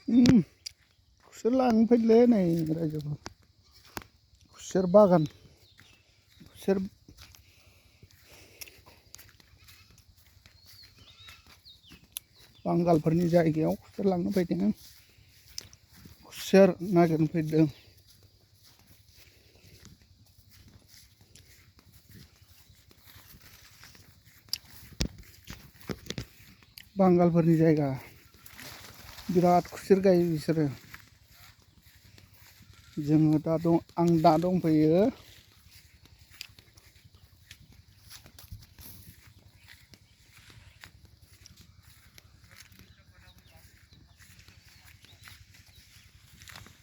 खुसेर लांफैलै नै रायजोफोर खुसेर बागान खुसेर बांगालफोरनि जायगायाव खुसेर लांनो फैदों खुसेर नागिरनो फैदों बांगालफोरनि जायगा बिराद खुसेर गायो बिसोरो जोङो दा दं आं दा दंफैयो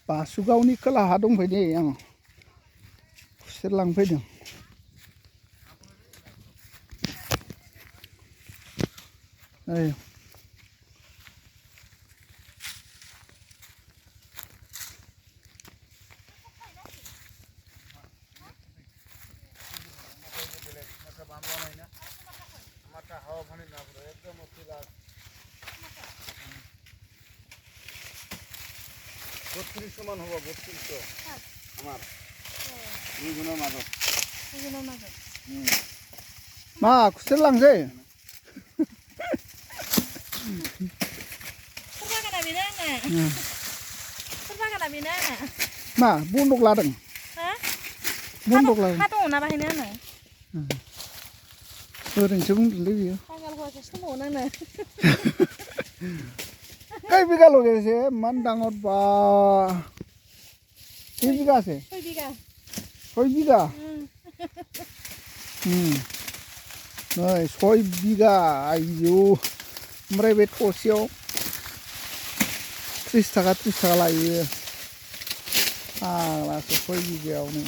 बासुगावनि खोलाहा दंफैयो आं खुसेर लांफैदों नै মান হব 3200 আমার দুইজনের মাজত मा खुसेर लांसै मा बन्दक लादों बन्दक लादों हा दङ ना बाहायनो आङो ओरैनोसो बुंदोंलै बियो बांगाल हौवासो समावनो आङो कई बिघा लगाइছে मान डाঙर बा 3 बिघासे 6 बिघा 6 बिघा नै 6 बिघा आयौ ओमफ्राय बे थसेयाव 30 थाखा लायो फाग्लासो 6 बिघायावनो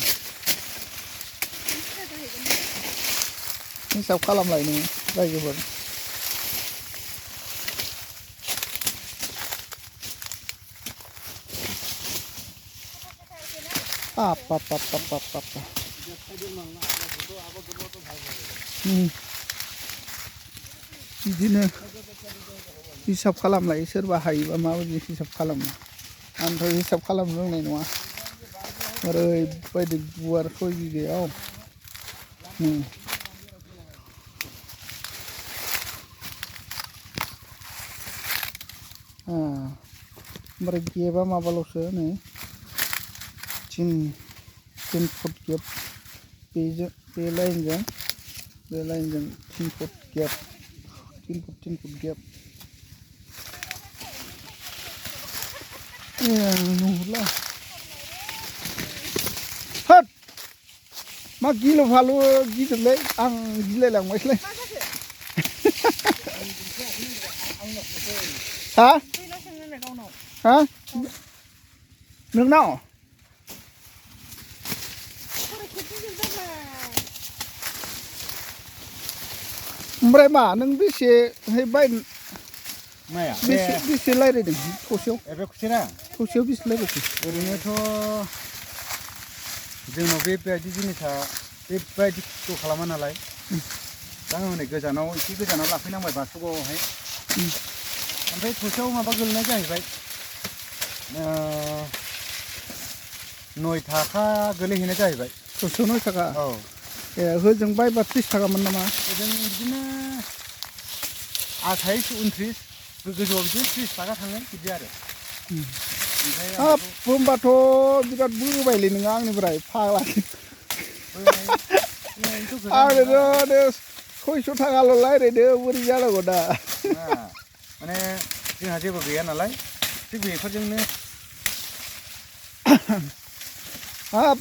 हिसाब खालामलाय नोङो रायजोफोर बिदिनो हिसाब खालामलाय सोरबा हायोबा माबायदि हिसाब खालामो आंथ' हिसाब खालामनो रोंनाय नङा ओरैबायदि गुवार 6 बिघायाव ओमफ्राय गेबा माबाल'सो नै 3 फुट गेप बे लाइनजों 3 फुट गेप 3 फुट गेप नुहुरला होद मा गिलु फालु गिदिरलै आं गिलायलांबायसैलै हा हा नोंनाव ओमफ्राय मा नों बेसेहाय बाय माया बेसे रायज्लायदों थसेयाव एबे खुसेरा थसेयाव बेसे रायज्लायखो ओरैनोथ' जोंनाव बेबायदि जिनिसा बेबायदि खस्थ' खालामा नालाय दा हनै गोजानाव एसे गोजानाव लाफैनांबाय बासुगावआवहाय ओमफ्राय थसेयाव माबा गोलैनाय जाहैबाय 9 थाखा गोलैहैनाय जाहैबाय थसेयाव 9 थाखा औ ए होजों बायबा 30 थाखामोन नामा होजों बिदिनो 28 29 गोजौआव बिदिनो 30 थाखा थाङो बिदि आरो हाब होमबाथ' बिराद बोबायलै नोङो आंनिफ्राय फाग्ला आंनो 600 थाखाल' रायज्लायदो बोरै जानांगौ दा माने जोंहा जेबो गैया नालाय थिग बेफोरजोंनो हाब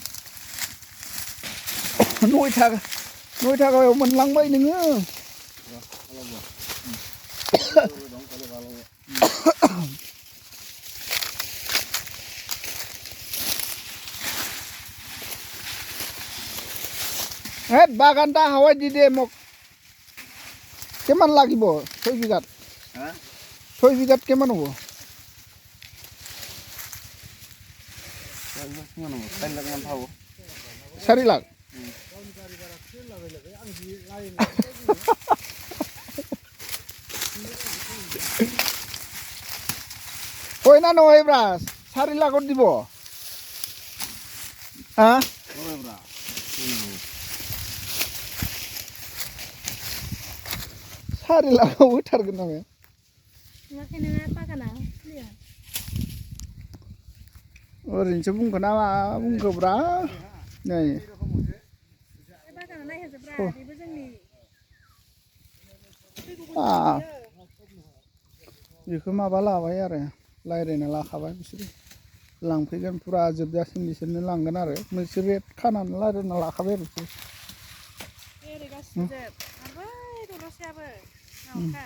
9 थाखायाव मोनलांबाय नोङो বাগান টা হাওয়াই দি দে মোক কিমান লাগিব 6 বিঘাত 6 বিঘাত কিমান হ'ব 4 লাখ হয় না নহয় ব্রা 4 লাখত দিব হ্যাঁ হয় ব্রা 4 লাখ होथारगोन नामा makanya बागाना फुलिया ओरैनोसो बुंगोन ना मा बुंगोब्रा नै बे बागाना नायहोजोब्रा बेबो जोंनि बेखौ माबा लाबाय आरो रायज्लायना लाखाबाय बिसोरो लांफैगोन फुरा जोबजासिम बिसोरनो लांगोन आरो मोनसे रेट खानानै रायज्लायना लाखाबाय आरो बिसोर ओरै गासिबो जोब ओमफ्राय दलसेयाबो मावखा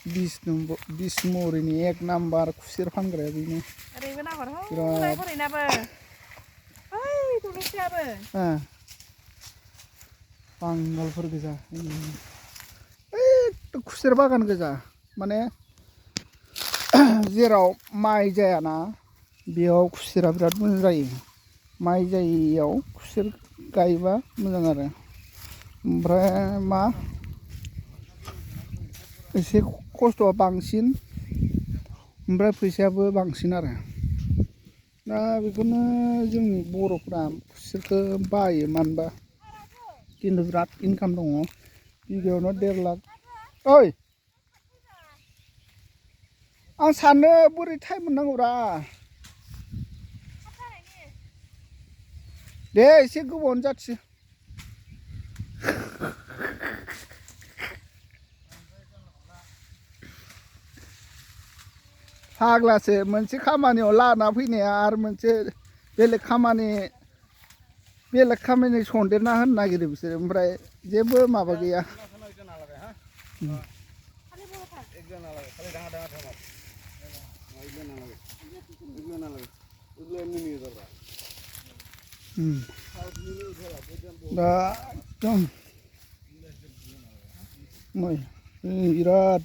20 मरिनि 1 नाम्बार खुसेर फानग्राया बेनो ओरैबो नाहरहौलाय हरैनाबो ओइ दलसेयाबो बांगालफोर गोजा ओइ खुसेर बागान गोजा माने जेराव माइ जायाना बेयाव खुसेरा बिराद मोजां जायो माइ जायियाव खुसेर गायबा मोजां आरो ओमफ्राय मा एसे खस्थ'आ बांसिन ओमफ्राय फैसायाबो बांसिन आरो दा बेखौनो जोंनि बर'फ्रा खुसेरखौ बायो मानोबा खिन्थु बिराद इनकाम दङ बिगायावनो 1.5 लाख ओइ आं सानो बोरै टाइम मोननांगौरा दे एसे गोबावनो जाथि फाग्लासो मोनसे खामानियाव लाना फैनाया आरो मोनसे बेलेग खामानि सन्देरना होनो नागिरो बिसोर ओमफ्राय जेबो माबा गैया दा एकदम बिराद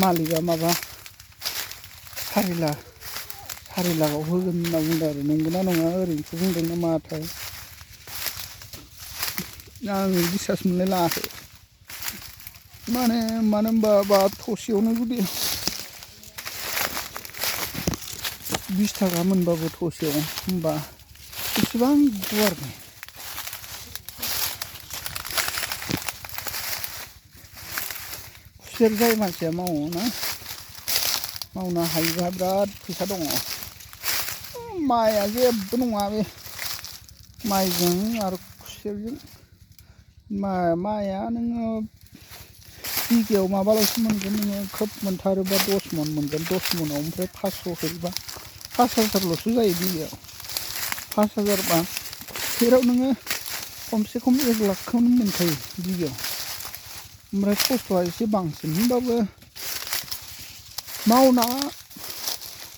मालिकआ माबा 4 लाखआव होगोन होनना बुंदों आरो नंगौना नङा ओरैनोसो बुंदों ना माथाय आं बिसास मोनलाय लाङाखै मानो होनबा थसेयावनो जुदि 20 थाखा मोनबाबो थसेयाव होनबा बेसेबां गुवार खुसेर जाय मानसिया मावनो हायोबा बिराद फैसा दङ माइआ जेबो नङा बे माइजों आरो खुसेरजों माइआ नोङो बिगायाव माबाल'सो मोनगोन नोङो खोब मोनथारोबा 10 मन मोनगोन 10 मनाव ओमफ्राय 500 होयोबा 5000ल'सो जायो बिगायाव 5000 बा खुसेराव नोङो खमसे खम 1 लाखखौनो मोनखायो बिगायाव ओमफ्राय खस्थ'आ एसे बांसिन होनबाबो मावना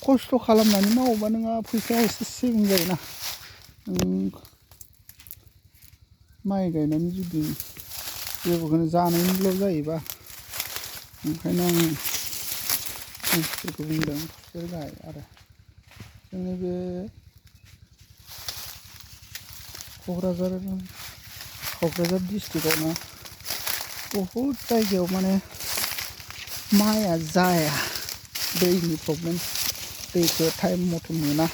खस्थ' खालामनानै मावोबा नोंहा फैसाया एसे सेभिं जायोना माइ गायनानै जुदि जेबोखौनो जानायनिल' जायोबा ओंखायनो आं मानसिफोरखौ बुंदों खुसेर गाय आरो जोंनि बे क'क्राझार डिस्ट्रिक्टआवनो बहुद जायगायाव माने माइआ जाया दैनि प्रब्लेम दैखौ टाइम मथे मोना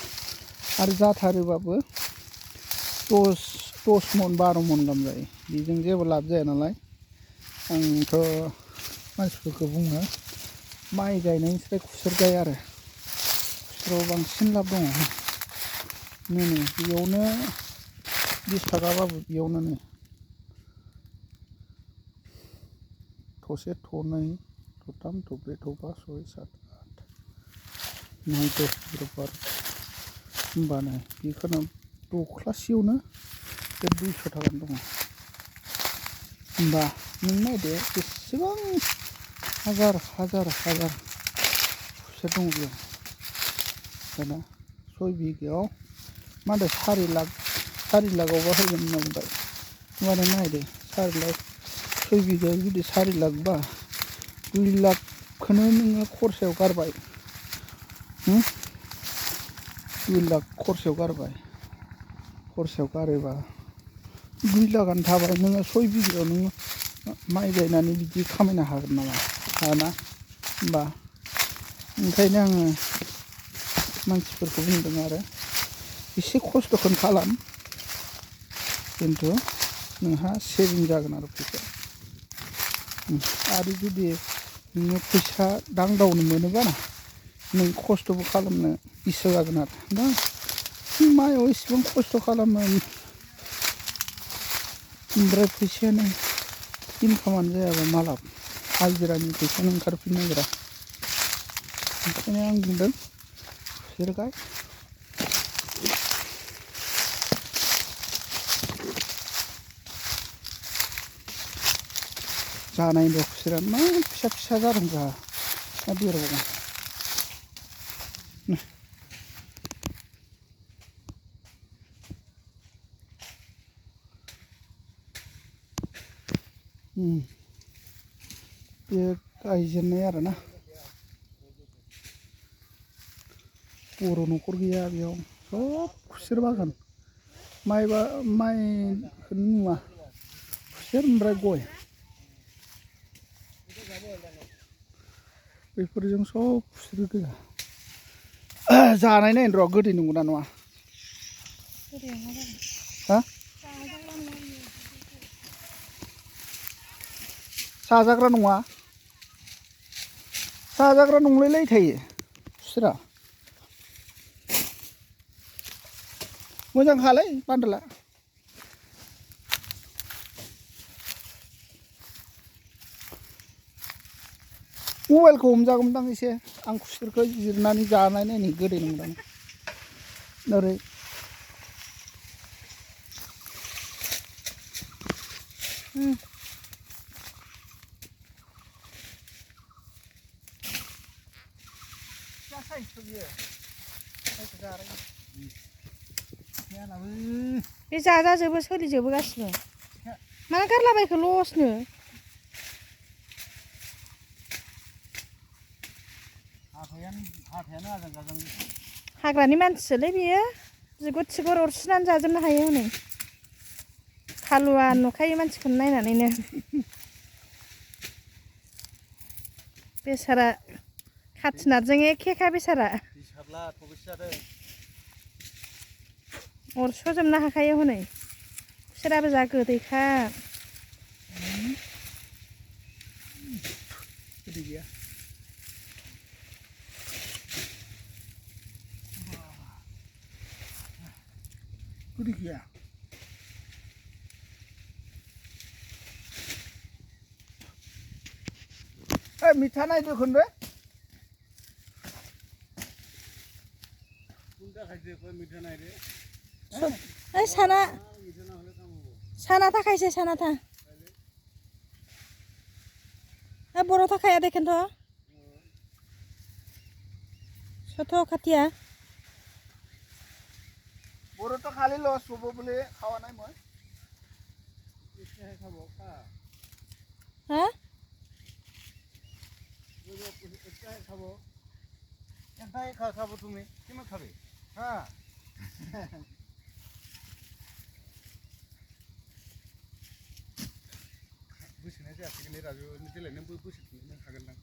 आरो जाथारोबाबो 10 मन 12 मन गाहाम जायो बेजों जेबो लाब जाया नालाय आंथ' मानसिफोरखौ बुङो माइ गायनायनिफ्राय खुसेर गाय आरो खुसेराव बांसिन लाब दङ बेयावनो 20 थाखाबाबो बेयावनो थसे थनै थथाम थब्रै थबा 6 7 8 9 10 11 होमबानो बेखौनो दख्लासेयावनो बे 200 थाखानि दङ होमबा नों नायदो बेसेबां हाजार खुसेर दङ बेयाव दाना 6 बिगायाव मा होनदों 4 लाखआवबा होगोन होनना बुंबाय होमबा नों नायदो 4 लाख 6 बिगायाव जुदि 4 लाख बा 2 लाखखौनो नोङो खरसायाव गारबाय 2 लाख खरसायाव गारोबा 2 लाखआनो थाबाय नोङो 6 बिगायाव नोङो माइ गायनानै बिदि खामायनो हागोन नामा ना होमबा ओंखायनो आङो मानसिफोरखौ बुंदों आरो एसे खस्थ'खौनो खालाम खिन्थु नोंहा सेभिं जागोन आरो फैसाया आरो जुदि नोङो फैसा दांदावनो मोनोबा ना नों खस्थ'बो खालामनो इस्सा जागोन आरो दा मायाव इसेबां खस्थ' खालामो ओमफ्राय फैसायानो इनकामानो जायाबा मालाब हाजिरानि फैसानो ओंखारफिननो नागिरा ओंखायनो आं बुंदों खुसेर गाय जानाय दं खुसेरा मा फिसा फिसा जादों जा दा देरबावगोन बे गायजेननाय आरोना बर' न'खर गैया बेयाव सब खुसेर बागान माइखौनो नुवा खुसेर ओमफ्राय गय बेफोरजों सब खुसेर गोजा जानाय नायनो र' गोदै नंगौना नङा हा जाजाग्रा नङा जाजाग्रा नंलायलाय थायो खुसेरा मोजांखालै बान्दोला मबाइलखौ हमजागौमोनदां एसे आं खुसेरखौ जिरनानै जानाय नायनि गोदै नंदां ओरै बे जाजाजोबो सोलिजोबो गासिबो माला गारलाबायखो लसनो हाग्रानि मानसिसोलै बेयो जिगुर थिगुर अरसिनानै जाजोबनो हायो हनै हालुवा नुखायो मानसिखौनो नायनानैनो बेसारा खाथिनारजों एखेखा बेसारा अरस'जोबनो हाखायो हनै खुसेराबो जा गोदैखा गोदै गैया गोदै गैया मिठा नायदो खनबे साना थाखायसो साना था बर' थाखाया देखोनथ' सथ' खाथिया बर' तो खाली लस हबो बोले खावा नाय মই হ্যাঁ খাবো তুমি কিমান খাবে হ্যাঁ बोसोनाय जायाखैलै राजु देलाय नों बोसोरफिननो हागोनदां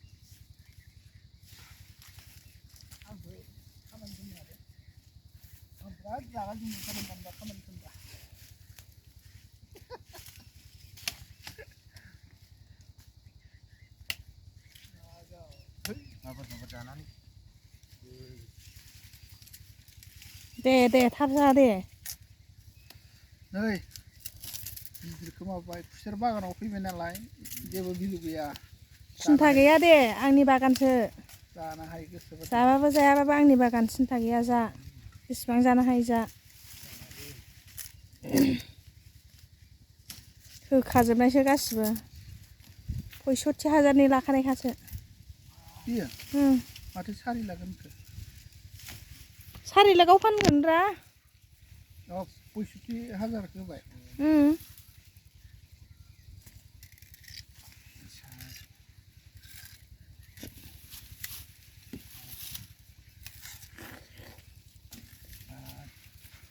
आंबो खामानि दङ आरो आं बिराद रागा जोंनो खामानि दंबा माबा जानानै दे थाब जा दे नै गिदिरखौ माबाय खुसेर बागानाव फैबाय नालाय जेबो भिलु गैया सिन्था गैया दे आंनि बागानसो जानो हायो गोसोबादि जाबाबो जायाबाबो आंनि बागान सिन्था गैया जा बेसेबां जानो हायो जा होखाजोबनायसो गासिबो 65,000नि लाखानायखासो बियो माथो 4 लाख होनखो 4 लाखआव फानगोन रा 65,000 होबाय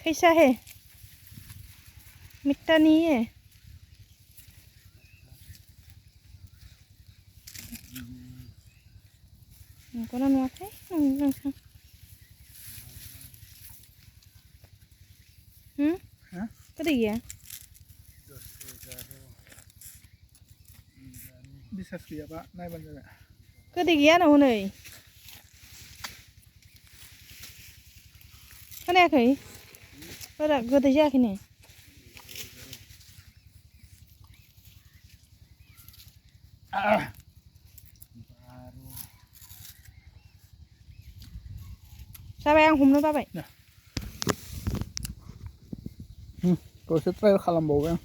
कैसा है मिठा नहीं है नंगौना नङाथाय नोंथां गोदै गैया बिसास गैयाबा नायबानो जाबाय गोदै गैया न हनै खोनायाखै बारा गोदै जायाखैनो जाबाय आं हमनो बाबाय दसे ट्राय खालामबावबाय आं